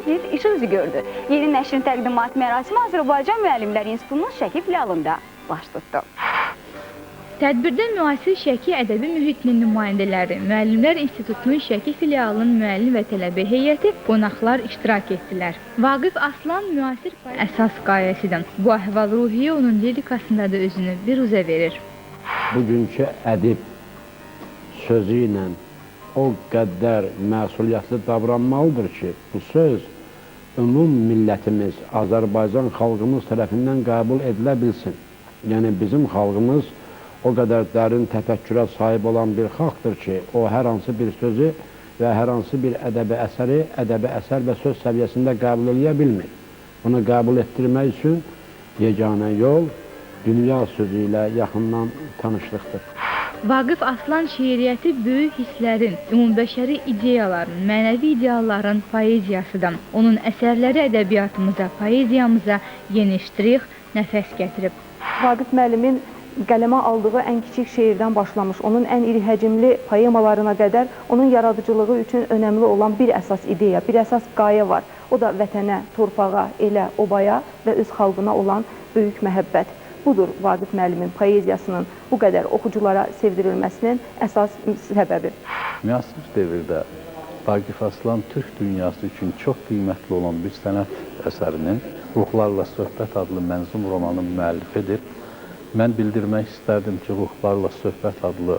cilt işıq üzü gördü. Yeni nəşrin təqdimat mərasimi Azərbaycan Müəllimlər İnstitutunun Şəki filialında baş tutdu. Tədbirdə müasir Şəki ədəbi mühitinin nümayəndələri, Müəllimlər İnstitutunun Şəki filialının müəllim və tələbə heyəti, qonaqlar iştirak etdilər. Vaqif Aslan müasir əsas qayəsidir. Bu əhval-ruhiyyə onun lirikasında da özünü biruzə verir. Bugünkü ədib sözü ilə o qədər məsuliyyətli davranmalıdır ki, bu söz ümum millətimiz, Azərbaycan xalqımız tərəfindən qəbul edilə bilsin. Yəni bizim xalqımız o qədər dərin təfəkkürə sahib olan bir xalqdır ki, o hər hansı bir sözü və hər hansı bir ədəbi əsəri ədəbi əsər və söz səviyyəsində qəbul eləyə bilmir. Bunu qəbul etdirmək üçün yeganə yol dünya sözü ilə yaxından tanışlıqdır. Vaqif Aslan şeiriyyəti böyük hisslərin, ümumbəşəri ideyaların, mənəvi idealların poeziyasıdır. Onun əsərləri ədəbiyyatımıza, poeziyamıza yeni ştrix, nəfəs gətirib. Vaqif müəllimin qələmə aldığı ən kiçik şeirdən başlamış, onun ən iri həcmli poemalarına qədər onun yaradıcılığı üçün önəmli olan bir əsas ideya, bir əsas qayə var. O da vətənə, torpağa, elə, obaya və öz xalqına olan böyük məhəbbət. Budur Vaqif müəllimin poeziyasının bu qədər oxuculara sevdirilməsinin əsas səbəbi. Müasir dövrdə Vaqif Aslan Türk dünyası üçün çox qiymətli olan bir sənət əsərinin Ruhlarla Söhbət adlı mənzum romanın müəllifidir. Mən bildirmək istərdim ki, Ruhlarla Söhbət adlı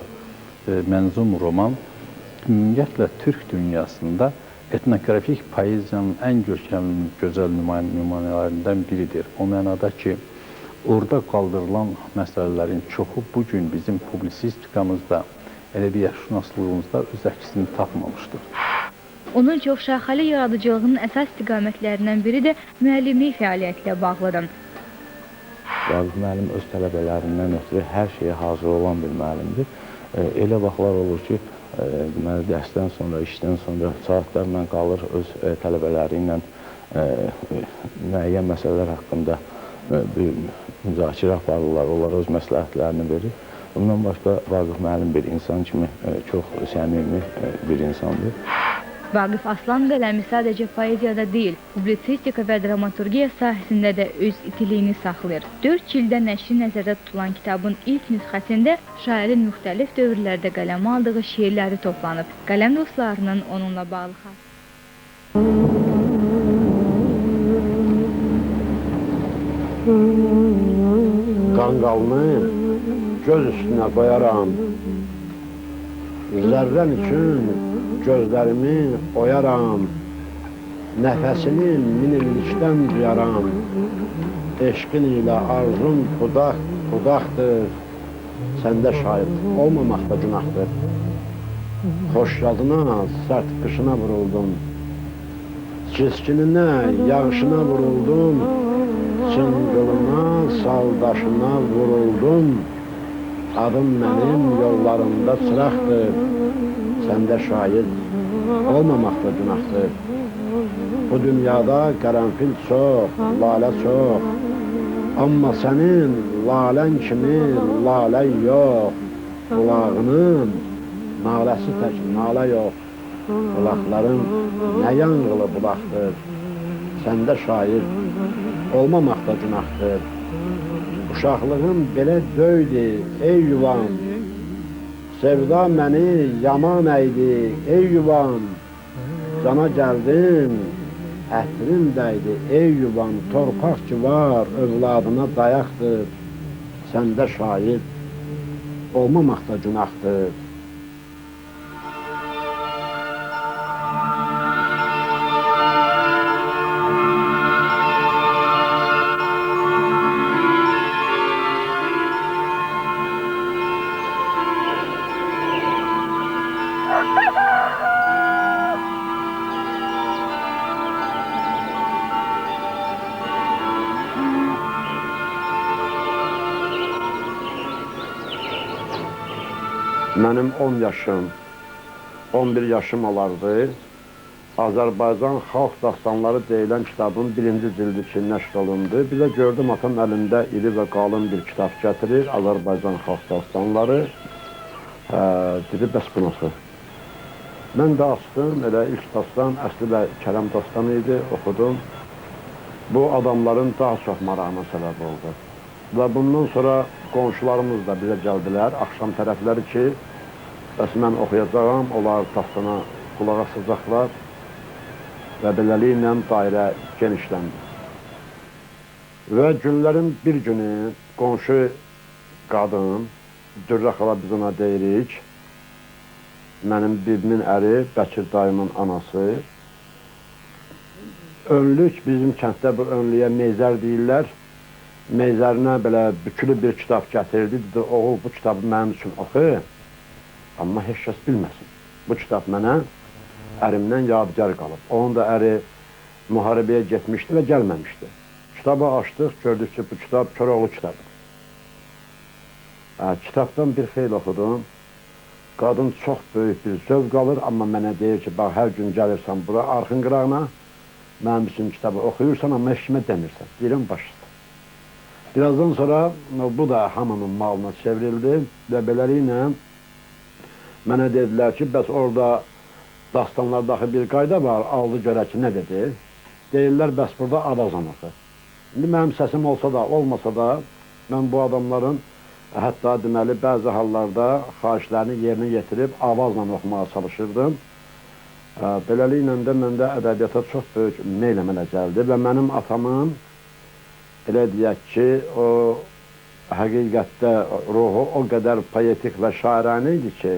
mənzum roman ümumiyyətlə Türk dünyasında etnoqrafik poeziyanın ən görkəmli, gözəl nümunələrindən biridir. O mənada ki, orada qaldırılan məsələlərin çoxu bugün bizim publisistikamızda, ədəbiyyatşünaslığımızda öz əksini tapmamışdır. Onun çoxşaxəli yaradıcılığının əsas istiqamətlərindən biri də müəllimlik fəaliyyəti ilə bağlıdır. Vaqif müəllim öz tələbələrindən ötürü hər şeyə hazır olan bir müəllimdir. Elə vaxtlar olur ki, deməli, dərsdən sonra, işdən sonra saatlarla qalır öz tələbələri ilə müəyyən məsələlər haqqında bir müzakirə aparırlar, onlara öz məsləhətlərini verir. Bundan başqa Vaqif müəllim bir insan kimi çox səmimi bir insandır. Vaqif Aslan qələmi sadəcə poeziyada deyil, publisistika və dramaturgiya sahəsində də öz itiliyini saxlayır. 4 cildə nəşri nəzərdə tutulan kitabın ilk nüsxəsində şairin müxtəlif dövrlərdə qələmə aldığı şeirləri toplanıb. Qələm dostlarının onunla bağlı xatirələri. Qanqalını göz üstünə qoyaram, zərrən üçün gözlərimi oyaram, nəfəsini min illikdən duyaram, eşqin ilə arzum budaq budaqdır, səndə şahid olmamaq da günahdır. Xoş yazına, sərt qışına vuruldum, çiskininə, yağışına vuruldum, çınqılına, saldaşına vuruldum, adım mənim yollarımda çıraqdır, səndə şahid olmamaq da günahdır. Bu dünyada qərənfil çox, lalə çox, amma sənin lalən kimi lalə yox, qulağının naləsi tək nalə yox, qulaqların nə yanğılı bulaqdır, səndə şair olmamaq da günahdır. Uşaqlığım belə döydü, ey yuvam, sevda məni yaman əydi, ey yuvam, cana gəldim, ətrim dəydi, ey yuvam, torpaq ki var, övladına dayaqdır, səndə şair olmamaq da günahdır. Mənim 10 yaşım, 11 yaşım olardı. Azərbaycan Xalq Dastanları deyilən kitabın birinci cildi ki, nəşr olundu. Bir də gördüm, atam əlində iri və qalın bir kitab gətirir, Azərbaycan Xalq Dastanları. Dedi, bəs bu nasıl? Mən də açdım, elə ilk dastan Əsli və Kərəm dastanı idi, oxudum. Bu adamların daha çox marağına səbəb oldu. Və bundan sonra qonşularımız da bizə gəldilər, axşam tərəfləri ki, bəs mən oxuyacağam, onlar dastana qulaq asacaqlar və beləliklə dairə genişləndi. Və günlərin bir günü qonşu qadın, Dürrə xala biz ona deyirik, mənim bibimin əri, Bəkir dayımın anası, önlük, bizim kənddə bu önlüyə meyzər deyirlər, meyzərinə belə bükülü bir kitab gətirdi, dedi, oğul bu kitabı mənim üçün oxu, amma heç kəs bilməsin. Bu kitab mənə ərimdən yadigar qalıb. Onun da əri müharibəyə getmişdi və gəlməmişdi. Kitabı açdıq, gördük ki, bu kitab Koroğlu kitabıdır. Kitabdan bir xeyli oxudum. Qadın çox böyük bir zövq alır, amma mənə deyir ki, bax, hər gün gəlirsən bura, arxın qırağına, mənim üçün kitabı oxuyursan, amma heç kimə demirsən. Deyirəm, baş üstə. Birazdan sonra bu da hamının malına çevrildi və beləliklə mənə dedilər ki, bəs orada dastanlardakı bir qayda var, aldı görək ki, nə dedi? Deyirlər, bəs burada avazla oxu. İndi mənim səsim olsa da, olmasa da, mən bu adamların hətta deməli, bəzi hallarda xahişlərini yerinə yetirib avazla oxumağa çalışırdım. Beləliklə də məndə ədəbiyyata çox böyük meyl əmələ gəldi və mənim atamın, elə deyək ki, o həqiqətdə ruhu o qədər poetik və şairənə idi ki,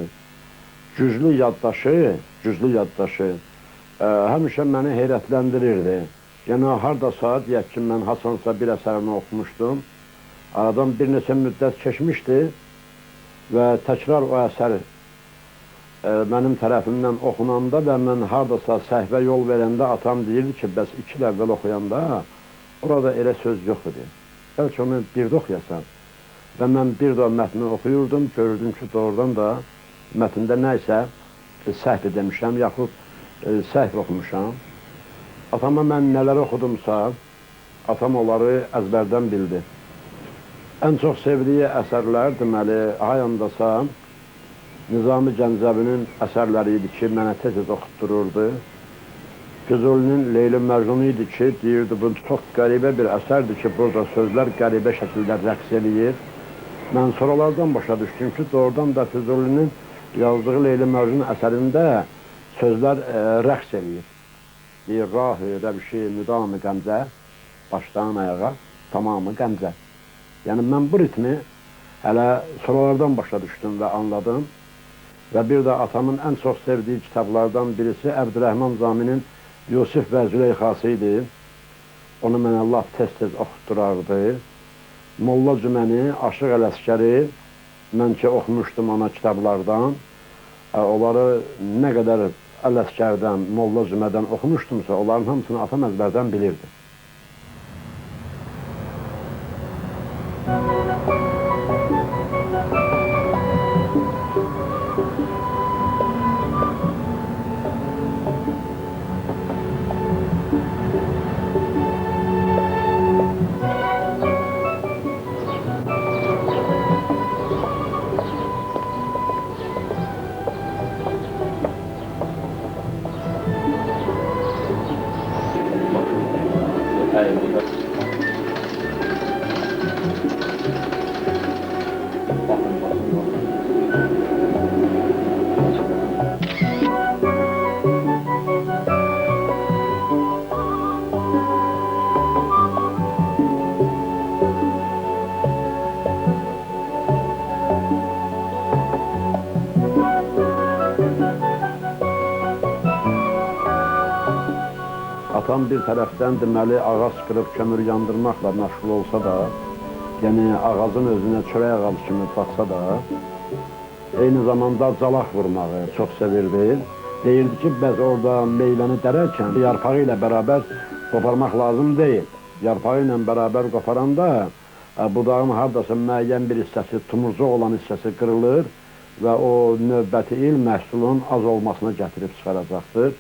güclü yaddaşı həmişə məni heyrətləndirirdi. Yəni, haradasa, deyək ki, mən haçansa bir əsərini oxumuşdum, aradan bir neçə müddət keçmişdi və təkrar o əsər mənim tərəfimdən oxunanda və mən haradasa səhvə yol verəndə atam deyirdi ki, bəs 2 il əvvəl oxuyanda orada elə söz yox idi. Bəlkə onu bir də oxuyasan. Və mən bir də mətni oxuyurdum, görürdüm ki, doğrudan da mətndə nə isə səhv demişəm, yaxud səhv oxumuşam. Atama mən nələr oxudumsa, atam onları əzbərdən bildi. Ən çox sevdiyi əsərlər, deməli, hayandasa Nizami Gəncəvinin əsərləri idi ki, mənə tez-tez oxutdururdu. Füzulinin Leyli Məcnunu idi ki, deyirdi, bu çox qəribə bir əsərdir ki, burada sözlər qəribə şəkildə rəqs eləyir. Mən sonralardan başa düşdüm ki, doğrudan da Füzulinin yazdığı Leyli Məcnun əsərində sözlər rəqs eləyir. Deyir, rahı, rəvşi, müdamı qəmzə, başdan ayağa, tamamı qəmzə. Yəni, mən bu ritmi hələ sonralardan başa düşdüm və anladım. Və bir də atamın ən çox sevdiyi kitablardan birisi Əbdürrəhman Caminin Yusif və Züleyxası idi. Onu mənə lap tez-tez oxutdurardı. Molla Cüməni, Aşıq Ələsgəri, mən ki oxumuşdum ona kitablardan, onları nə qədər Ələsgərdən, Molla Cümədən oxumuşdumsa, onların hamısını atam əzbərdən bilirdi. Atam bir tərəfdən deməli ağac qırıb kömür yandırmaqla məşğul olsa da, yəni ağacın özünə çörək ağacı kimi baxsa da, eyni zamanda calaq vurmağı çox sevirdi. Deyirdi ki, bəz orada meyvəni dərərkən yarpağı ilə bərabər qoparmaq lazım deyil. Yarpağı ilə bərabər qoparanda budağın haradasa müəyyən bir hissəsi, tumurcuq olan hissəsi qırılır və o növbəti il məhsulun az olmasına gətirib çıxaracaqdır.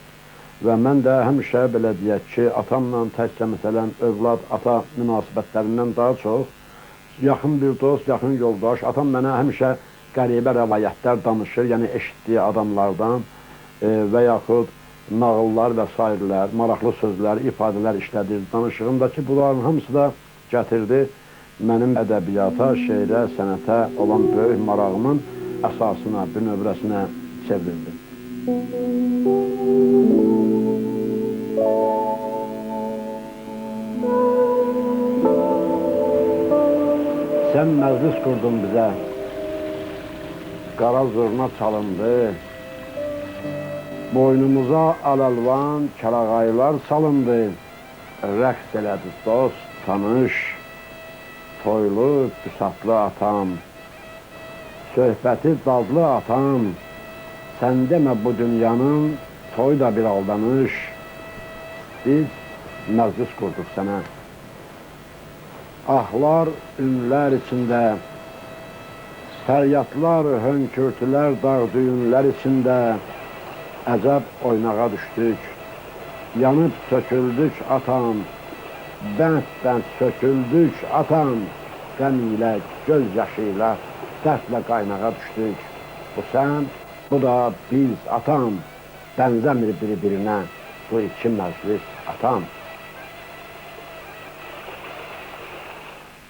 Və mən də həmişə belə deyək ki, atamla təkcə məsələn övlad, ata münasibətlərindən daha çox yaxın bir dost, yaxın yoldaş. Atam mənə həmişə qəribə rəvayətlər danışır, yəni eşitdiyi adamlardan. və yaxud nağıllar və sairlər, maraqlı sözlər, ifadələr işlədirdi danışığında ki, bunların hamısı da gətirdi mənim ədəbiyyata, şeirə, sənətə olan böyük marağımın əsasına, bünövrəsinə çevrildi. Sən məclis qurdun bizə, qara zurna çalındı, boynumuza ələlvan kəlağaylar salındı, rəqs elədi dost, tanış, toylu, büsatlı atam, söhbəti dadlı atam, sən demə bu dünyanın toyu da bir aldanış, biz məclis qurduq sənə. Ahlar, ünlər içində, fəryadlar, hönkürtülər, dağ düyünlər içində əcəb oynağa düşdük, yanıb söküldük atam, bənd-bənd söküldük atam, qəm ilə, göz yaşı ilə, dərdlə qaynağa düşdük. Bu sən, bu da biz atam, bənzəmir biri-birinə bu iki məclis atam.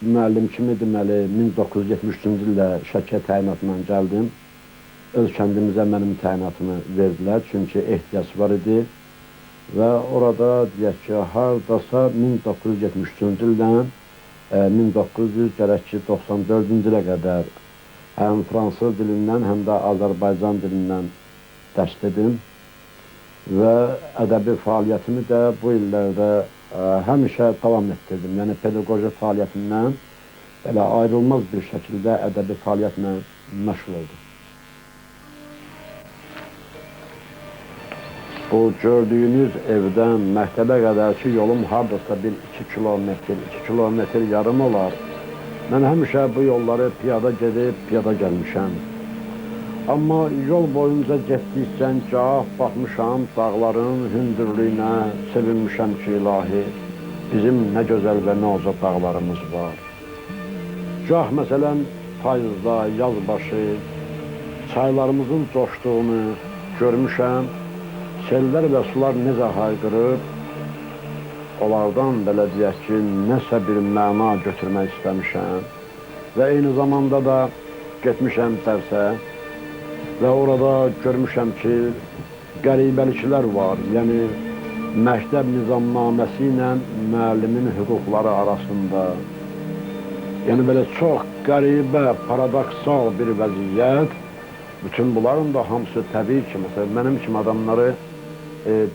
Müəllim kimi deməli, 1973-cü ildə Şəkiyə təyinatla gəldim. Öz kəndimizə mənim təyinatımı verdilər, çünki ehtiyac var idi və orada deyək ki, hardasa 1973-cü ildən 1994-cü ilə qədər həm fransız dilindən, həm də Azərbaycan dilindən dərs dedim və ədəbi fəaliyyətimi də bu illərdə həmişə davam etdirdim. Yəni, pedaqoji fəaliyyətimdən belə ayrılmaz bir şəkildə ədəbi fəaliyyətlə məşğul oldum. Bu gördüyünüz evdən məktəbə qədər ki, yolum hardasa bir 2 kilometr, 2 kilometr yarım olar. Mən həmişə bu yolları piyada gedib, piyada gəlmişəm. Amma yol boyunca getdikcə gah baxmışam dağların hündürlüyünə, sevinmişəm ki, ilahi, bizim nə gözəl və nə uca dağlarımız var. Gah məsələn, payızda, yazbaşı, çaylarımızın coşduğunu görmüşəm, sellər və sular necə hayqırıb, onlardan belə deyək ki, nəsə bir məna götürmək istəmişəm və eyni zamanda da getmişəm dərsə və orada görmüşəm ki, qəribəliklər var, yəni məktəb nizamnaməsi ilə müəllimin hüquqları arasında. Yəni belə çox qəribə, paradoksal bir vəziyyət. Bütün bunların da hamısı təbii ki, məsələn, mənim kimi adamları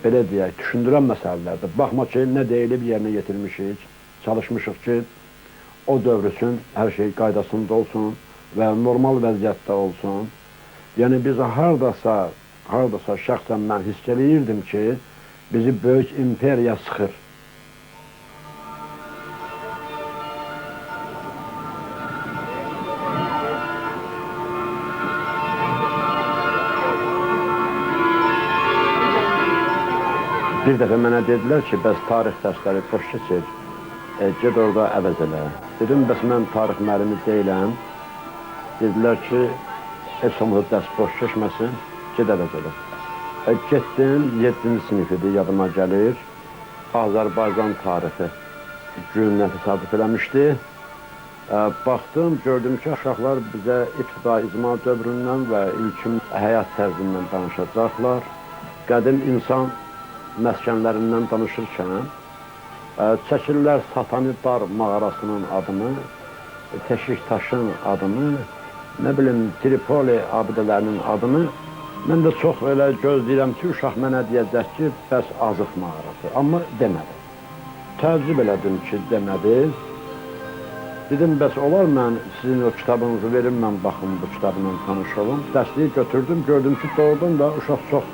belə deyək, düşündürən məsələlərdir. Baxma ki, nə deyilib yerinə yetirmişik, çalışmışıq ki, o dövr üçün hər şey qaydasında olsun və normal vəziyyətdə olsun. Yəni, biz hardasa şəxsən mən hiss eləyirdim ki, bizi böyük imperiya sıxır. Bir dəfə mənə dedilər ki, bəs tarix dərsləri boş keçir, ged orada əvəz elə. Dedim, bəs mən tarix müəllimi deyiləm. Dedilər ki, heç olmasa dərs boş keçməsin, ged əvəz elə. Getdim, 7-ci sinif idi, yadıma gəlir. Azərbaycan tarixi gününə təsadüf eləmişdi. Baxdım, gördüm ki, uşaqlar bizə ibtida icma dövründən və ilkin həyat tərzindən danışacaqlar. Qədim insan məskənlərindən danışırkən, çəkirlər Satani Dar mağarasının adını, Teşiktaşın adını, nə bilim, Tripoli abidələrinin adını. Mən də çox elə gözləyirəm ki, uşaq mənə deyəcək ki, bəs Azıq mağarası. Amma demədi. Təəccüb elədim ki, demədi. Dedim, bəs olar mən sizin o kitabınızı verim, mən baxım bu kitabla tanış olum. Dərsliyi götürdüm, gördüm ki, doğrudan da uşaq çox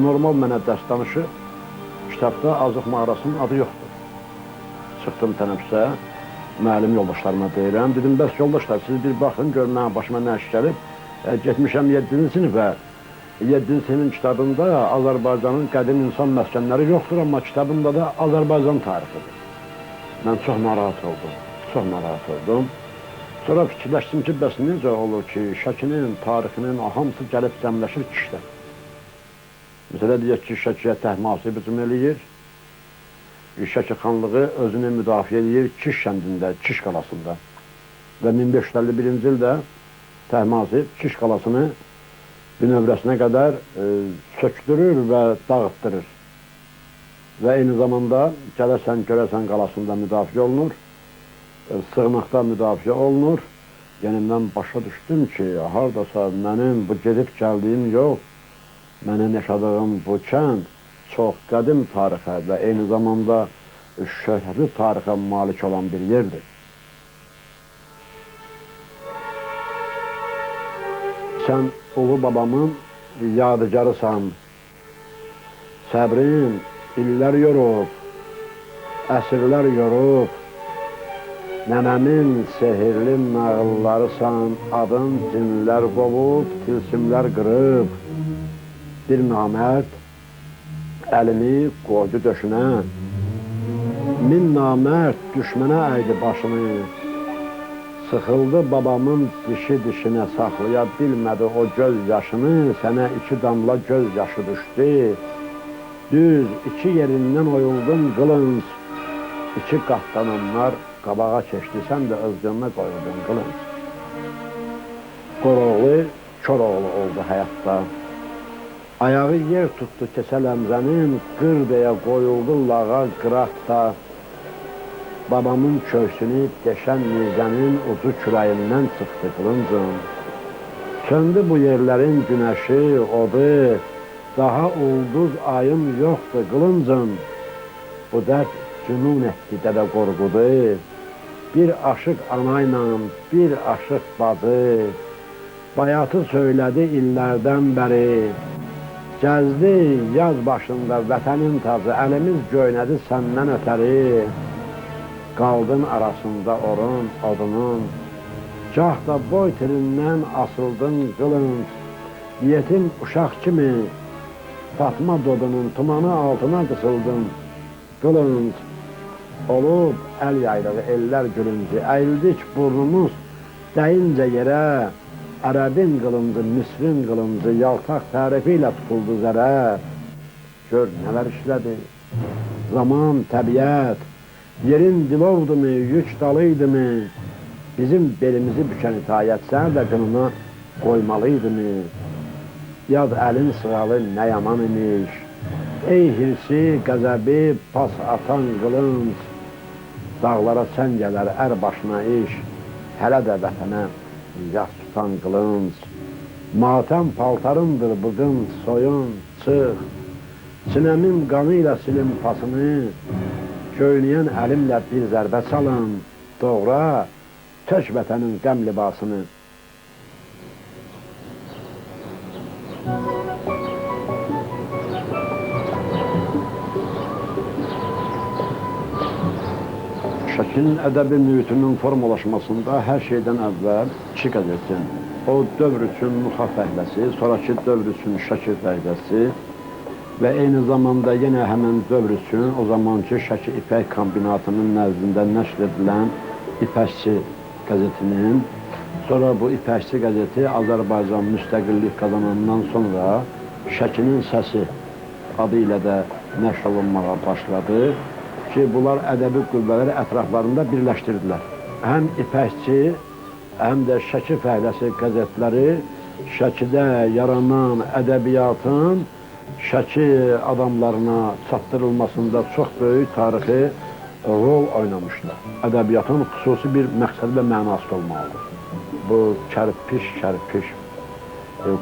normal mənə dərs danışır. Kitabda Azıq mağarasının adı yoxdur. Çıxdım tənəffüsə, müəllim yoldaşlarıma deyirəm. Dedim, bəs yoldaşlar, siz bir baxın, görün mənim başıma nə iş gəlib. Getmişəm 7-ci sinifə. 7-ci sinifin kitabında Azərbaycanın qədim insan məskənləri yoxdur, amma kitabında da Azərbaycan tarixidir. Mən çox narahat oldum, çox narahat oldum. Sonra fikirləşdim ki, bəs necə olur ki, Şəkinin, tarixinin hamısı gəlib cəmləşir kişidə. Məsələ deyək ki, Şəkiyə Təhmasib hücum eləyir. Şəki xanlığı özünü müdafiə eləyir Kiş kəndində, Kiş qalasında. Və 1551-ci ildə Təhmasib Kiş qalasını bünövrəsinə qədər sökdürür və dağıtdırır. Və eyni zamanda gələsən, görəsən qalasında müdafiə olunur, Sığınaqda müdafiə olunur. Yəni, mən başa düşdüm ki, haradasa mənim bu gedib gəldiyim yol, mənim yaşadığım bu kənd çox qədim tarixə və eyni zamanda şöhrətli tarixə malik olan bir yerdir. Sən ulu babamın yadigarısan, səbrin illər yorub, əsrlər yorub, nənəmin sehirli nağıllarısan, adın cinlər qovub, tilsimlər qırıb, bir namərd əlini qoydu döşünə, min namərd düşmənə əydi başını, sıxıldı babamın dişi dişinə, saxlaya bilmədi o göz yaşını, sənə iki damla göz yaşı düşdü, düz iki yerindən oyuldun qılınc, iki qatlananlar qabağa keçdi, sən də öz canına qoyuldun qılınc. Koroğlu, Koroğlu oldu həyatda. Ayağı yer tutdu keçəl əmzənin, qır deyə qoyuldu lağa qıratda. Babamın köksünü deşən nizənin ucu kürəyindən çıxdı qılıncım. Söndü bu yerlərin günəşi, odu, daha ulduz ayım yoxdur qılıncım. Bu dərd cünun etdi Dədə Qorqudu, bir aşıq anayla, bir aşıq bacı, bayatı söylədi illərdən bəri. Gəzdi yaz başında vətənin tacı, əlimiz göynədi səndən ötəri. Qaldın arasında orun, odunun, gah da boy tilindən asıldın qılınc. Yetim uşaq kimi Fatma dodunun tumanı altına qısıldın qılınc. Olub əl yaylığı, ellər gülüncü, əyildik burnumuz dəyincə yerə. Ərəbin qılıncı, Misrin qılıncı, yaltaq tərifi ilə tutuldu zərə. Gör, nələr işlədi? Zaman, təbiət, yerin dilovdurmu, yük dalıydımı? Bizim belimizi bükən itaət sənə də qınına qoymalıydımı? Yad əlin sığalı nə yaman imiş. Ey hirsi, qəzəbi, pas atan qılınc, dağlara sən gələr ər başına iş, hələ də vətənə yas tutan qılınc. Matəm paltarındır bu qınc, soyun, çıx, sinəmin qanı ilə silin pasını, göynəyən əlimlə bir zərbə çalın, doğra, tök vətənin qəm libasını. Şəkinin ədəbi mühitinin formalaşmasında hər şeydən əvvəl iki qəzetin, o dövr üçün Nuxa fəhləsi, sonraki dövr üçün Şəki fəhləsi və eyni zamanda yenə həmən dövr üçün o zamanki Şəki İpək Kombinatının nəzdində nəşr edilən İpəkçi qəzetinin, sonra bu İpəkçi qəzeti Azərbaycan müstəqillik qazanandan sonra Şəkinin Səsi adı ilə də nəşr olunmağa başladı ki, bunlar ədəbi qüvvələri ətraflarında birləşdirdilər. Həm İpəkçi, həm də Şəki fəhləsi qəzetləri Şəkidə yaranan ədəbiyyatın Şəki adamlarına çatdırılmasında çox böyük tarixi rol oynamışlar. Ədəbiyyatın xüsusi bir məqsədi və mənası olmalıdır. Bu kərpiş-kərpiş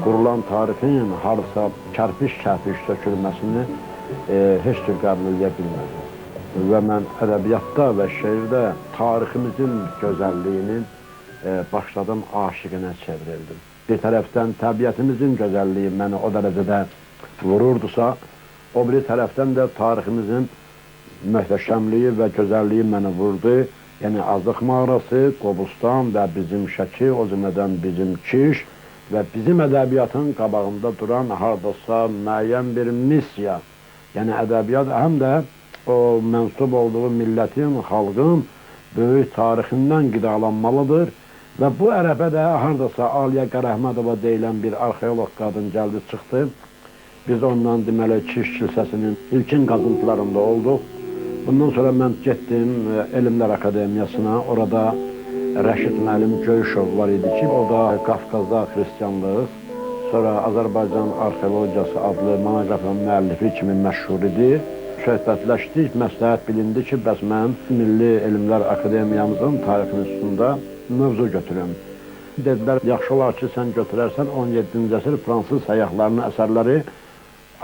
qurulan tarixin hardasa kərpiş-kərpiş sökülməsini heç cür qəbul edə bilmədim. Və mən ədəbiyyatda və şeirdə tariximizin gözəlliyini başladım, aşiqinə çevrildim. Bir tərəfdən təbiətimizin gözəlliyi məni o dərəcədə vururdusa, o biri tərəfdən də tariximizin möhtəşəmliyi və gözəlliyi məni vurdu. Yəni Azıq mağarası, Qobustan və bizim Şəki, o cümlədən bizim Kiş və bizim ədəbiyyatın qabağında duran hardasa müəyyən bir missiya. Yəni ədəbiyyat həm də o mənsub olduğu millətin, xalqın böyük tarixindən qidalanmalıdır və bu ərəfə də hardasa Aliyə Qarəhmədova deyilən bir arxeoloq qadın gəldi, çıxdı. Biz ondan deməli Kiş kilsəsinin ilkin qazıntılarında olduq. Bundan sonra mən getdim Elmlər Akademiyasına. Orada Rəşid müəllim Göyüşov var idi ki, o da Qafqazda xristianlıq, sonra Azərbaycan arxeologiyası adlı monoqrafiyanın müəllifi kimi məşhur idi. Söhbətləşdik, məsləhət bilindi ki, bəs mən Milli Elmlər Akademiyamızın Tarix İnstitutunda mövzu götürüm. Dedilər, yaxşı olar ki, sən götürərsən 17-ci əsr fransız səyyahlarının əsərləri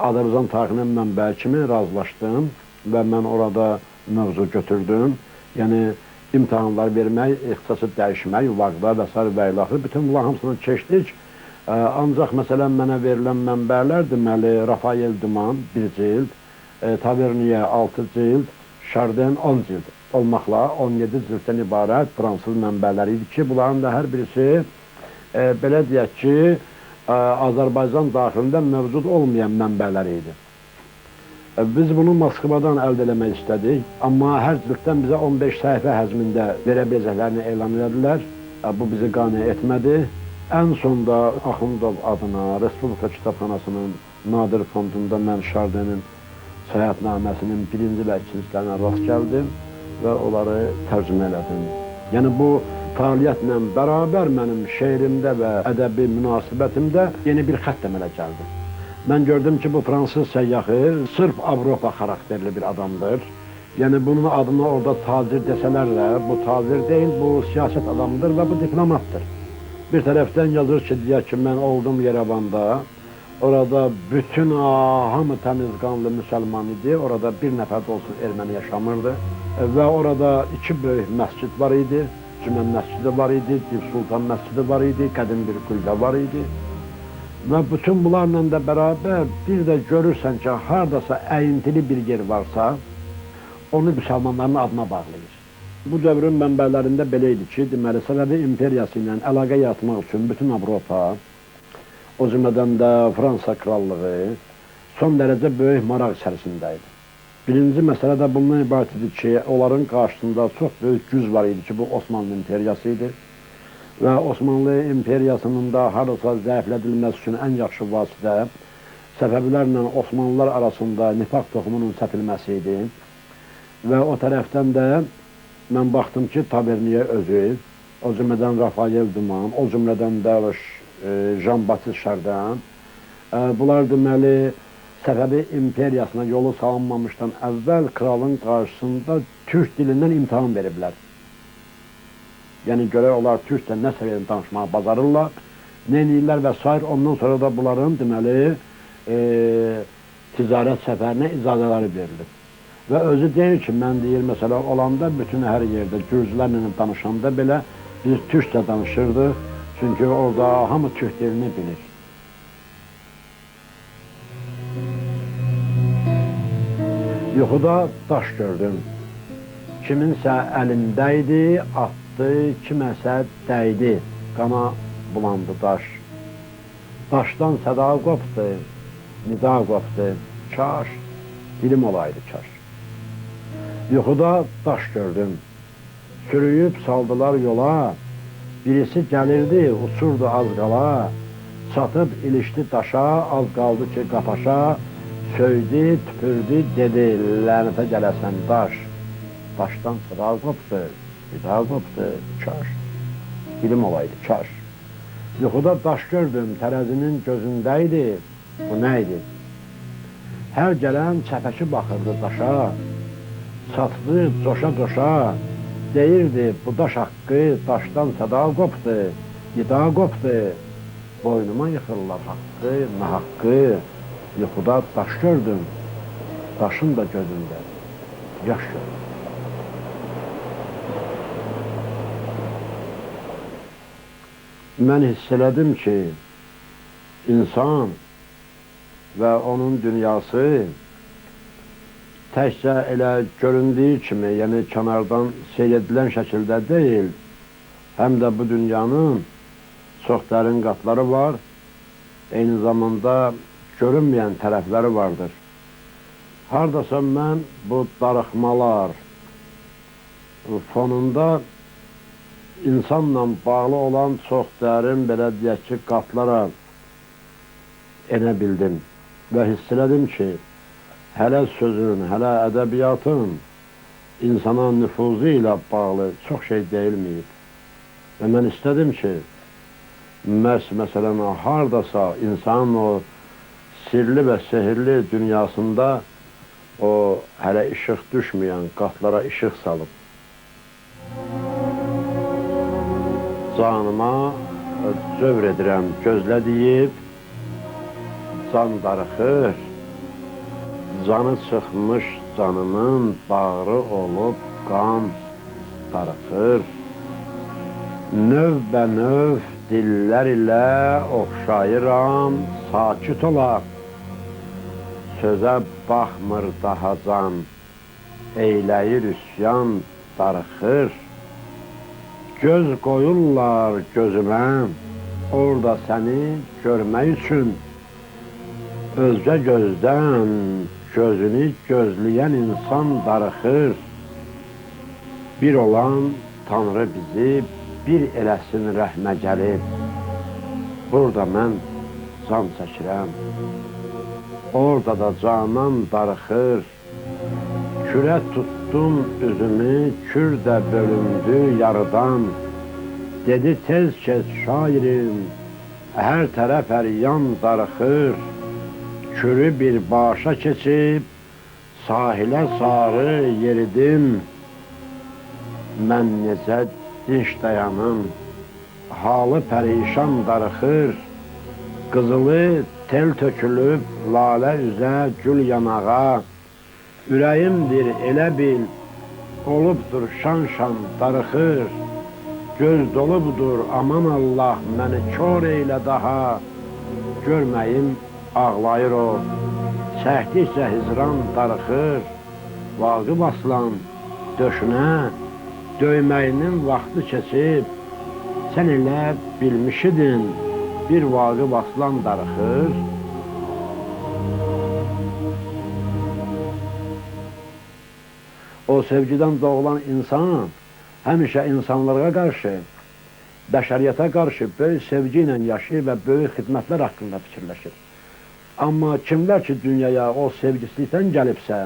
Azərbaycan tarixinin mənbəyi kimi razılaşdım və mən orada mövzu götürdüm. Yəni, imtahanlar vermək, ixtisası dəyişmək, vaqda və sair və ilaxır. Bütün bunların hamısını keçdik. Ancaq, məsələn, mənə verilən mənbələr, deməli, Rafael Duman 1 cild, Tavernier 6 cild, Chardin 10 cild olmaqla 17 cilddən ibarət fransız mənbələri idi ki, bunların da hər birisi, belə deyək ki, Azərbaycan daxilində mövcud olmayan mənbələri idi. Biz bunu Moskvadan əldə eləmək istədik, amma hər cilddən bizə 15 səhifə həzmində verə biləcəklərini elan elədilər. Bu bizi qane etmədi. Ən sonda Axundov adına Respublika Kitabxanasının Nadir Fondunda mən Chardinin səyahətnaməsinin birinci və ikincilərinə rast gəldim və onları tərcümə elədim. Yəni bu fəaliyyətlə bərabər mənim şeirimdə və ədəbi münasibətimdə yeni bir xətt əmələ gəldi. Mən gördüm ki, bu fransız səyyahı sırf Avropa xarakterli bir adamdır. Yəni bunun adını orada tacir desələr də, bu tacir deyil, bu siyasət adamıdır və bu diplomatdır. Bir tərəfdən yazır ki, deyək ki, mən oldum Yerevanda, orada bütün hamı təmiz qanlı müsəlman idi, orada bir nəfər də olsun erməni yaşamırdı və orada iki böyük məscid var idi, Cümə məscidi var idi, Dib Sultan məscidi var idi, qədim bir qüllə var idi. Və bütün bunlarla da bərabər bir də görürsən ki, haradasa əyintili bir yer varsa, onu müsəlmanların adına bağlayır. Bu dövrün mənbələrində belə idi ki, deməli, Səfəvi imperiyası ilə əlaqə yaratmaq üçün bütün Avropa, o cümlədən də Fransa krallığı son dərəcə böyük maraq içərisində idi. Birinci məsələ də bundan ibarət idi ki, onların qarşısında çox böyük güc var idi ki, bu Osmanlı imperiyası idi. Və Osmanlı imperiyasının da haradasa zəiflədilməsi üçün ən yaxşı vasitə Səfəvilərlə Osmanlılar arasında nifaq toxumunun səpilməsi idi. Və o tərəfdən də mən baxdım ki, Tavernier özü, o cümlədən Rafael Duman, o cümlədən də Jean-Baptiste Chardin, bunlar deməli, Səfəvi imperiyasına yolu salınmamışdan əvvəl kralın qarşısında türk dilindən imtahan veriblər. Yəni, görək onlar türkcə nə səviyyədə danışmağı bacarırlar, nə edirlər və sair. Ondan sonra da bunların, deməli, ticarət səfərinə icazələri verilir. Və özü deyir ki, mən deyir, məsələ olanda bütün hər yerdə gürcülərlə danışanda belə biz türkcə danışırdıq, çünki orada hamı türk dilini bilir. Yuxuda daş gördüm. Kiminsə əlində idi, atdı, kiməsə dəydi, qana bulandı daş. Daşdan səda qopdu, nida qopdu, kaş, dilim olaydı kaş. Yuxuda daş gördüm. Sürüyüb saldılar yola, birisi gəlirdi, uçurdu az qala, çatıb ilişdi daşa, az qaldı ki qapaşa, söydü, tüpürdü, dedi, lənətə gələsən daş. Daşdan sıra qopdu, nida qopdu, kaş, dilim olaydı, kaş. Yuxuda daş gördüm, tərəzinin gözündə idi, bu nə idi? Hər gələn çəpəki baxırdı daşa, çatdı coşa-coşa, deyirdi, bu daş haqqı, daşdan səda qopdu, nida qopdu. Boynuma yıxırlar haqqı, nahaqqı. Yuxuda daş gördüm, daşın da gözündə yaş gördüm. Mən hiss elədim ki, insan və onun dünyası təkcə elə göründüyü kimi, yəni kənardan seyr edilən şəkildə deyil, həm də bu dünyanın çox dərin qatları var, eyni zamanda görünməyən tərəfləri vardır. Haradasa mən bu darıxmalar fonunda insanla bağlı olan çox dərin, belə deyək ki, qatlara enə bildim. Və hiss elədim ki, hələ sözün, hələ ədəbiyyatın insana nüfuzu ilə bağlı çox şey deyilməyib. Və mən istədim ki, məhz məsələn, hardasa insanın o sirli və sehirli dünyasında o hələ işıq düşməyən qatlara işıq salıb. Canıma cövr edirəm, gözlə deyib, can darıxır, canı çıxmış canımın bağrı olub qan darıxır. Növbə-növ dillər ilə oxşayıram, sakit olaq. Sözə baxmır daha can, eyləyir üsyan, darıxır. Göz qoyurlar gözümə, orada səni görmək üçün. Özgə gözdən gözünü gözləyən insan darıxır. Bir olan Tanrı bizi bir eləsin rəhmə gəlib. Burada mən can çəkirəm, orada da canan darıxır. Kürə tutdum üzümü, kür də bölündü yarıdan. Dedi tez keç şairim, hər tərəf hər yan darıxır. Kürü bir başa keçib, sahilə sarı yeridim. Mən necə dinç dayanım, halı pərişan darıxır. Qızılı tel tökülüb, lalə üzə, gül yanağa. Ürəyimdir elə bil, olubdur şan-şan darıxır. Göz dolubudur, aman Allah, məni kor eylə daha. Görməyim ağlayır o, çəkdikcə hicran darıxır. Vaqif Aslan döşünə döyməyinin vaxtı keçib, sən elə bilmişidin, bir Vaqif Aslan darıxır. O sevgidən doğulan insan həmişə insanlara qarşı, bəşəriyyətə qarşı böyük sevgi ilə yaşayır və böyük xidmətlər haqqında fikirləşir. Amma kimlər ki dünyaya o sevgisizlikdən gəlibsə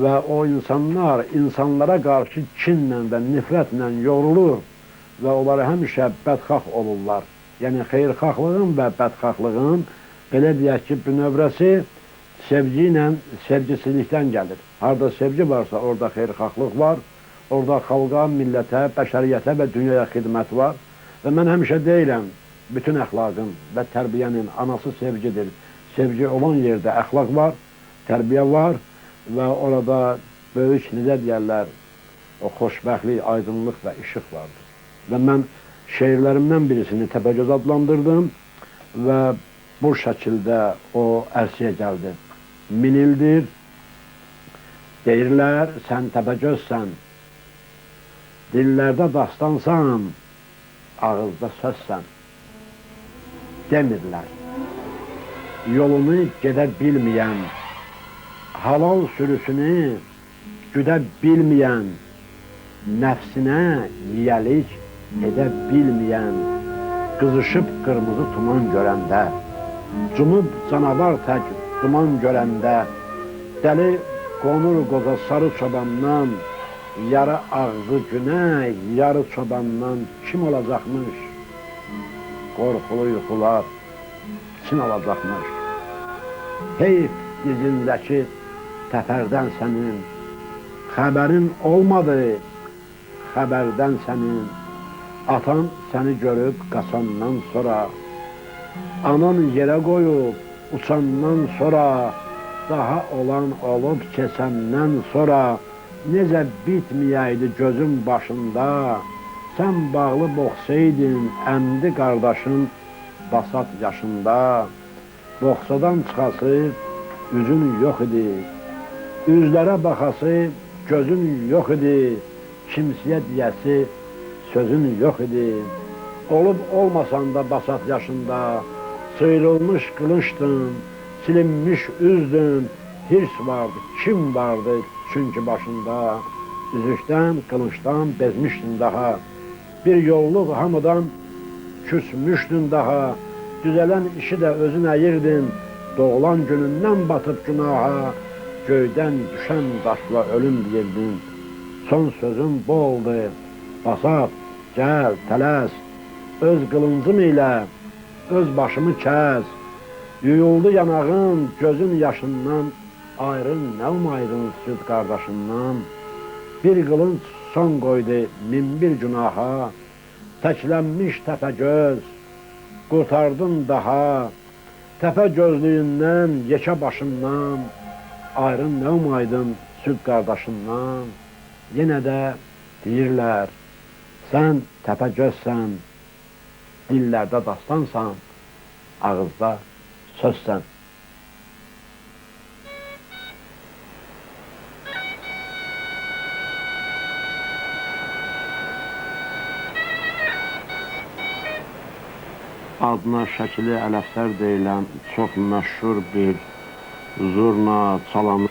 və o insanlar insanlara qarşı kinlə və nifrətlə yorulur və onlara həmişə bədxah olurlar. Yəni xeyirxahlığın və bədxahlığın, belə deyək ki, bünövrəsi sevgi ilə sevgisizlikdən gəlir. Harada sevgi varsa orada xeyirxahlıq var, orada xalqa, millətə, bəşəriyyətə və dünyaya xidmət var. Və mən həmişə deyirəm, bütün əxlaqın və tərbiyənin anası sevgidir. Sevgi olan yerdə əxlaq var, tərbiyə var və orada böyük, necə deyərlər, o xoşbəxtlik, aydınlıq və işıq vardır. Və mən şeirlərimdən birisini Təpəgöz adlandırdım və bu şəkildə o ərsəyə gəldi. 1000 ildir, deyirlər, sən Təpəgözsən, dillərdə dastansan, ağızda sözsən, demirlər. Yolunu gedə bilməyən, halal sürüsünü güdə bilməyən, nəfsinə yiyəlik edə bilməyən, qızışıb qırmızı tuman görəndə, cumub canavar tək duman görəndə, dəli qonur qoza sarı çobandan, yarı ağzı günə, yarı çobandan kim olacaqmış? Qorxulu yuxular kim olacaqmış? Heyf dizindəki təpərdən sənin, xəbərin olmadı xəbərdən sənin, atan səni görüb qaçandan sonra, anan yerə qoyub uçandan sonra, daha olan olub keçəndən sonra, necə bitməyəydi gözün başında, sən bağlı boxsaydın əmdi qardaşın basat yaşında, boxsadan çıxası üzün yox idi, üzlərə baxası gözün yox idi, kimsiyə deyəsi sözün yox idi. Olub olmasan da basat yaşında, sıyrılmış qılınçdın, silinmiş üzdün, hirs vardı, kim vardı çünki başında, üzükdən, qılınçdan bezmişdin daha, bir yolluq hamıdan küsmüşdün daha, düzələn işi də özün əyirdin, Doğulan günündən batıb günaha, göydən düşən daşla ölüm deyirdin. Son sözüm bu oldu, Basat, gəl, tələs, öz qılıncım ilə öz başımı kəs. Yuyuldu yanağım gözün yaşından, ayrın nə umaydın süd qardaşından. Bir qılınc son qoydu min bir günaha, təklənmiş Təpəgöz, qurtardın daha. Təpə gözlüyündən, yekə başından, ayrın nə umaydın süd qardaşından. Yenə də deyirlər, sən Təpəgözsən, dillərdə dastansan, ağızda sözsən. Adına Şəkili Ələfsər deyilən çox məşhur bir zurna çalan,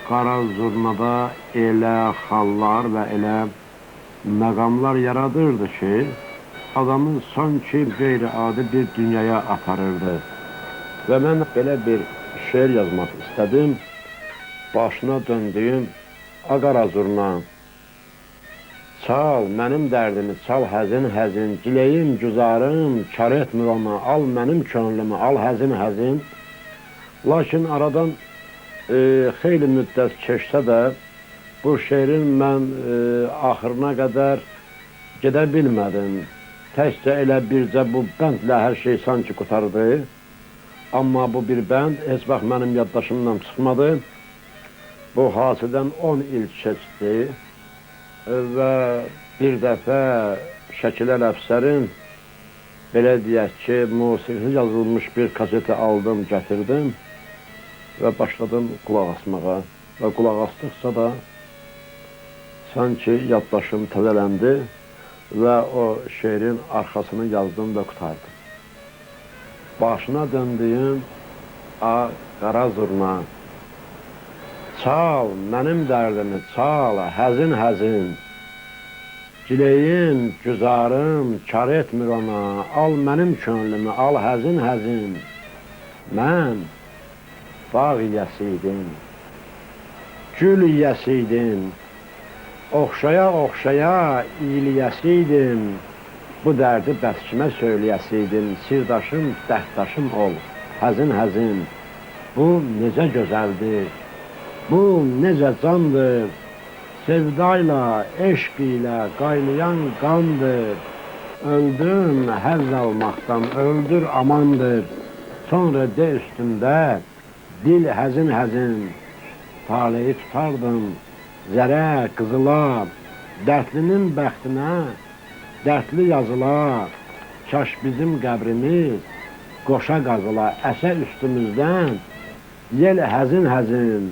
qara zurnada elə xallar və elə məqamlar yaradırdı ki, adamın sanki qeyri-adi bir dünyaya aparırdı. Və mən belə bir şeir yazmaq istədim. Başına döndüyüm a qara zurna, çal mənim dərdimi, çal həzin həzin, gileyim, güzarım, kar etmir ona, al mənim könlümü, al həzin həzin. Lakin aradan xeyli müddət keçsə də, bu şeirin mən axırına qədər gedə bilmədim. Təkcə elə bircə bu bəndlə hər şey sanki qurtardı. Amma bu bir bənd heç vaxt mənim yaddaşımdan çıxmadı. Bu hadisədən 10 il keçdi və bir dəfə Şəkil Ələfsərin, belə deyək ki, musiqisi yazılmış bir kaseti aldım, gətirdim və başladım qulaq asmağa. Və qulaq asdıqca da sanki yaddaşım təzələndi və o şeirin arxasını yazdım və qurtardım. Başına döndüyüm a qara zurna, çal mənim dərdimi, çal həzin həzin, gileyim, güzarım, kar etmir ona, al mənim könlümü, al həzin həzin. Mən bağ yiyəsiydim, gül yiyəsiydim, oxşaya oxşaya iyliyəsiydim. Bu dərdi bəs kimə söyləyəsiydim, sirdaşım, dərddaşım ol, həzin həzin. Bu necə gözəldir, bu necə candır, sevdayla, eşq ilə qaynayan qandır. Öldüm həzz almaqdan, öldür amandır. Sonra de üstündə dil həzin həzin, taleyi tutardım, zərə, qızıla, dərdlinin bəxtinə, dərdli yazıla, kaş bizim qəbrimiz qoşa qazıla, əsə üstümüzdən yel həzin həzin,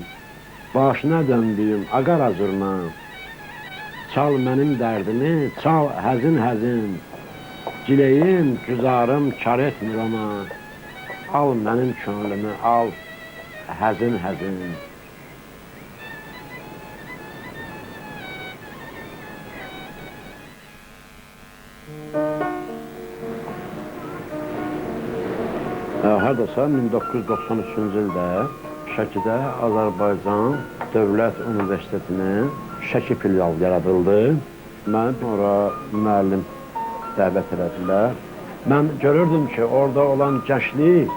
başına döndüyüm a qara zurna, çal mənim dərdimi, çal həzin həzin, gileyim, güzarım kar etmir ona, al mənim könlümü, al həzin həzin. Hardasa 1993-cü ildə Şəkidə Azərbaycan Dövlət Universitetinin Şəki filialı yaradıldı. Məni ora müəllim dəvət elədilər. Mən görürdüm ki, orada olan gənclik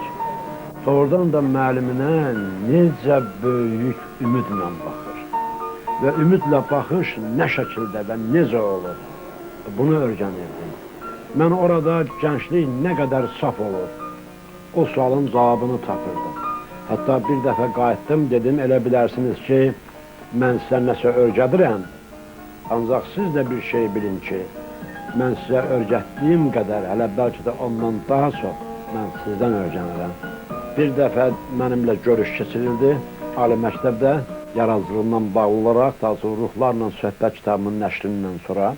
doğrudan da müəlliminə necə böyük ümidlə baxır. Və ümidlə baxış nə şəkildə və necə olur, bunu öyrənirdim. Mən orada gənclik nə qədər saf olur, o sualın cavabını tapırdım. Hətta bir dəfə qayıtdım, dedim, elə bilərsiniz ki, mən sizə nəsə öyrədirəm, ancaq siz də bir şey bilin ki, mən sizə öyrətdiyim qədər, hələ bəlkə də ondan daha çox mən sizdən öyrənirəm. Bir dəfə mənimlə görüş keçirildi, ali məktəbdə yaradıcılığından bağlı olaraq, daha sonra Ruhlarla Söhbət kitabının nəşrindən sonra.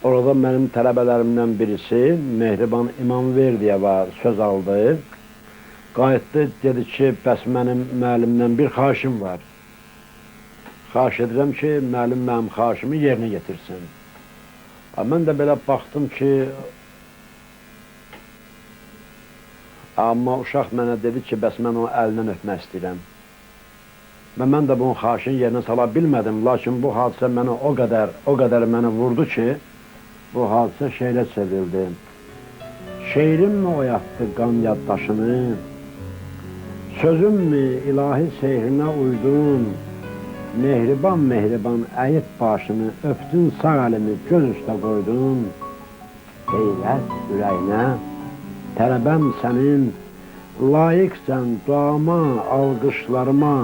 Orada mənim tələbələrimdən birisi Mehriban İmamverdiyeva söz aldı. Qayıtdı, dedi ki, bəs mənim müəllimdən bir xahişim var. Xahiş edirəm ki, müəllim mənim xahişimi yerinə yetirsin. Mən də belə baxdım ki, Amma uşaq mənə dedi ki, bəs mən onu əlindən öpmək istəyirəm. Və mən də bunun xahişini yerinə sala bilmədim, lakin bu hadisə məni o qədər məni vurdu ki, bu hadisə şeirə çevrildi. Şeirim mi oyatdı qan yaddaşını, sözüm mi ilahi sehrinə uydun, mehriban mehriban əyib başını, öpdün sağ əlimi göz üstə qoydun, heyrət ürəyinə, tələbəm sənin, layiqsən duama, alqışlarıma,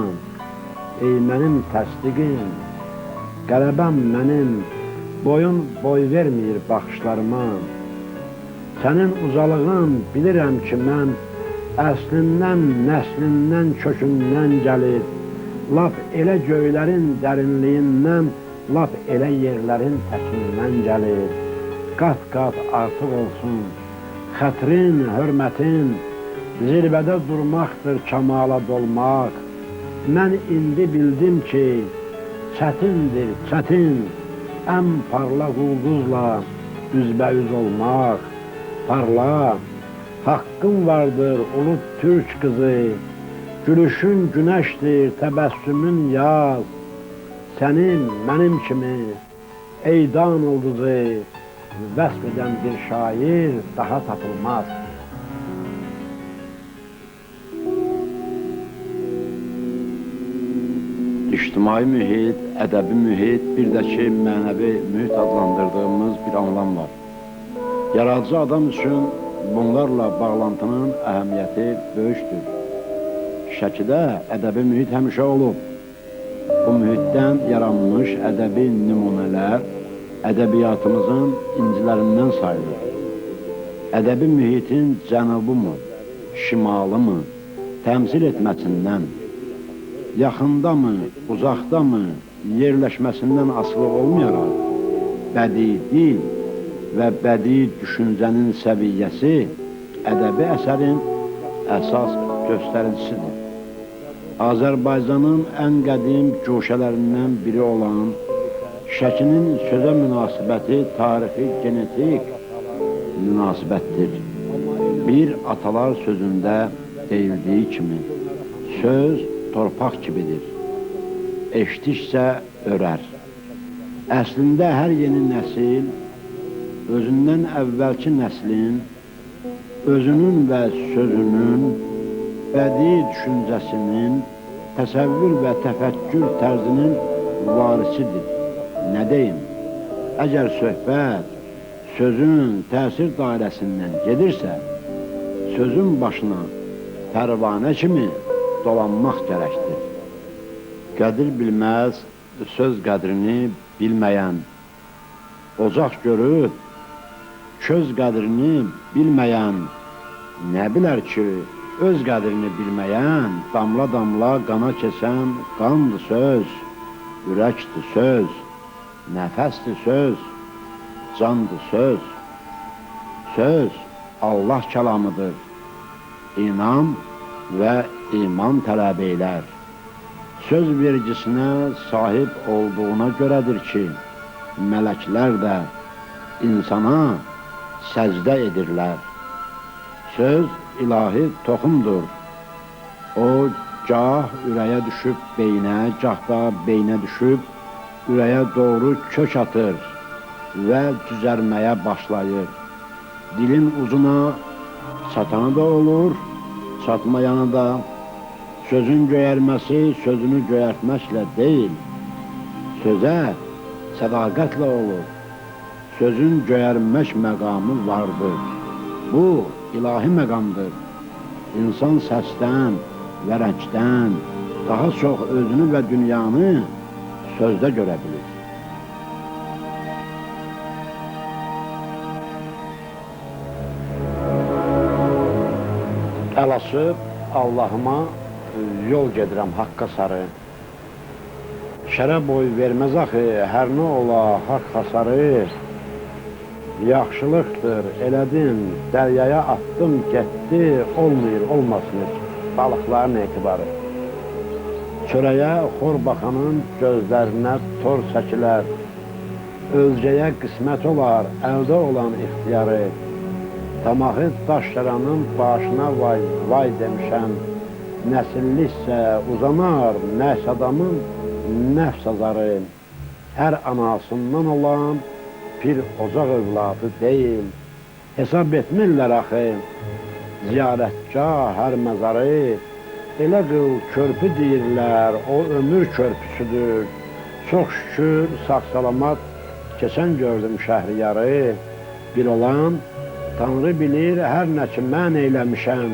ey mənim təsdiqim, qələbəm mənim, boyun boy verməyir baxışlarıma. Sənin ucalığın bilirəm ki, mən əslindən, nəslindən, kökündən gəlir, lap elə göylərin dərinliyindən, lap elə yerlərin təkindən gəlir. Qat-qat artıq olsun, xətrin, hörmətin, zirvədə durmaqdır kamala dolmaq. Mən indi bildim ki, çətindir, çətin, ən parlaq ulduzla üzbəüz olmaq. Parla, haqqın vardır ulu türk qızı, gülüşün günəşdir, təbəssümün yaz. Sənin, mənim kimi, eydan ulduzu, vəsf edən bir şair daha tapılmaz. İctimai mühit, ədəbi mühit, bir də ki, mənəvi mühit adlandırdığımız bir anlam var. Yaradıcı adam üçün bunlarla bağlantının əhəmiyyəti böyükdür. Şəkidə ədəbi mühit həmişə olub. Bu mühitdən yaranmış ədəbi nümunələr ədəbiyyatımızın incilərindən sayılır. Ədəbi mühitin cənubu mu, şimalı mı təmsil etməsindən, yaxında mı, uzaqda mı yerləşməsindən asılı olmayaraq, bədii dil və bədii düşüncənin səviyyəsi ədəbi əsərin əsas göstəricisidir. Azərbaycanın ən qədim guşələrindən biri olan Şəkinin sözə münasibəti tarixi genetik münasibətdir. Bir atalar sözündə deyildiyi kimi, söz torpaq kimidir, eşdikcə örər. Əslində hər yeni nəsil, özündən əvvəlki nəslin, özünün və sözünün, bədii düşüncəsinin, təsəvvür və təfəkkür tərzinin varisidir. Nə deyim? Əgər söhbət sözün təsir dairəsindən gedirsə, sözün başına pərvanə kimi dolanmaq gərəkdir. Qədir bilməz, söz qədrini bilməyən, ocaq görüb, köz qədrini bilməyən, nə bilər ki, öz qədrini bilməyən, damla-damla qana keçən qandır söz, ürəkdir söz, nəfəsdir söz, candır söz. Söz Allah kəlamıdır, inam və iman tələb eylər. Söz vergisinə sahib olduğuna görədir ki, mələklər də insana səcdə edirlər. Söz ilahi toxumdur. O, gah ürəyə düşüb beynə, gah da beynə düşüb ürəyə doğru kök atır və düzərməyə başlayır. Dilin ucuna çatanı da olur, çatmayanı da. Sözün göyərməsi sözünü göyərtməklə deyil, sözə sədaqətlə olur. Sözün göyərmək məqamı vardır. Bu, ilahi məqamdır. İnsan səsdən və rəngdən daha çox özünü və dünyanı sözdə görə bilir. Əl açıb Allahıma yol gedirəm haqqa sarı. Şərə boy verməz axı, hər nə ola haqq hasarı. Yaxşılıqdır, elədim, dəryaya atdım, getdi, olmayır, olmasın heç balıqların etibarı. Çörəyə xor baxanın gözlərinə tor çəkilər, özgəyə qismət olar, əldə olan ixtiyarı. Tamaxı daşyaranın başına vay, vay demişəm. Nəsilliksə uzanar nəs adamın nəfs azarı. Hər anasından olan bir ocaq övladı deyil. Hesab etmirlər axı, ziyarətgah hər məzarı. Elə qıl körpü deyirlər, o ömür körpüsüdür. Çox şükür, sağ-salamat keçən gördüm Şəhriyarı. Bir olan, Tanrı bilir, hər nə ki mən eyləmişəm.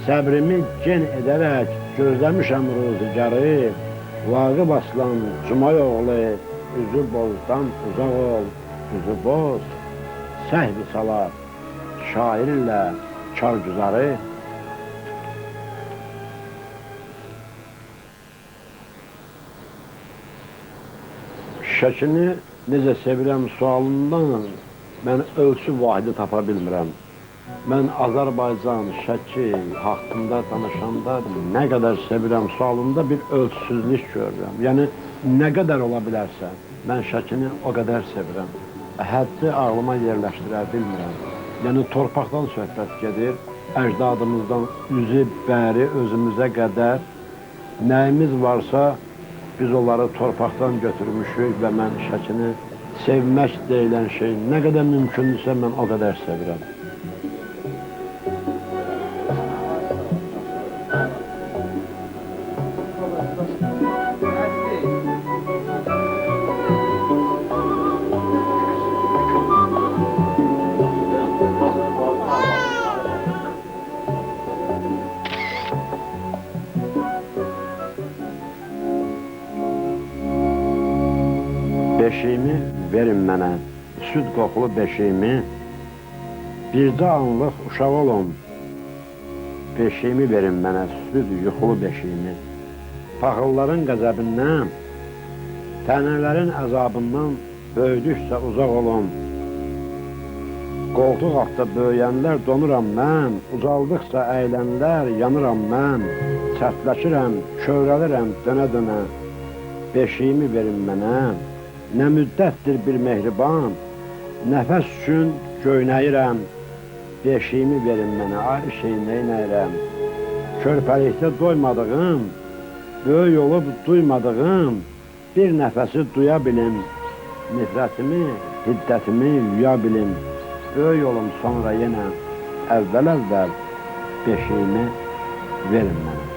Səbrimi gen edərək gözləmişəm ruzigarı. Vaqif Aslan, Cumay oğlu, üzü bozdan uzaq ol, üzü boz, səhvi salar, şairlə kargüzarı. Şəkini necə sevirəm sualından mən ölçü vahidi tapa bilmirəm. Mən Azərbaycan, Şəki haqqında danışanda nə qədər sevirəm sualında bir ölçüsüzlük görürəm. Yəni, nə qədər ola bilərsə, mən Şəkini o qədər sevirəm. Həddi ağlıma yerləşdirə bilmirəm. Yəni, torpaqdan söhbət gedir, əcdadımızdan üzü bəri özümüzə qədər nəyimiz varsa, biz onları torpaqdan götürmüşük və mən Şəkini sevmək deyilən şey nə qədər mümkündürsə, mən o qədər sevirəm. Beşiyimi verin mənə, süd qoxulu beşiyimi, bircə anlıq uşaq olum, beşiyimi verin mənə, süd yuxulu beşiyimi. Paxılların qəzəbindən, tənələrin əzabından böyüdükcə uzaq olum. Qoltuq altda böyüyənlər donuram mən, ucaldıqca əylənlər yanıram mən, çərtləşirəm, kövrəlirəm dönə-dönə, beşiyimi verin mənə. Nə müddətdir bir mehriban, nəfəs üçün göynəyirəm, beşiyimi verin mənə, ayrı şey neynəyirəm. Körpəlikdə doymadığım, böyük olub duymadığım, bir nəfəsi duya bilim, nifrətimi, hiddətimi yuya bilim. Böyük olum sonra yenə, əvvəl-əvvəl beşiyimi verin mənə.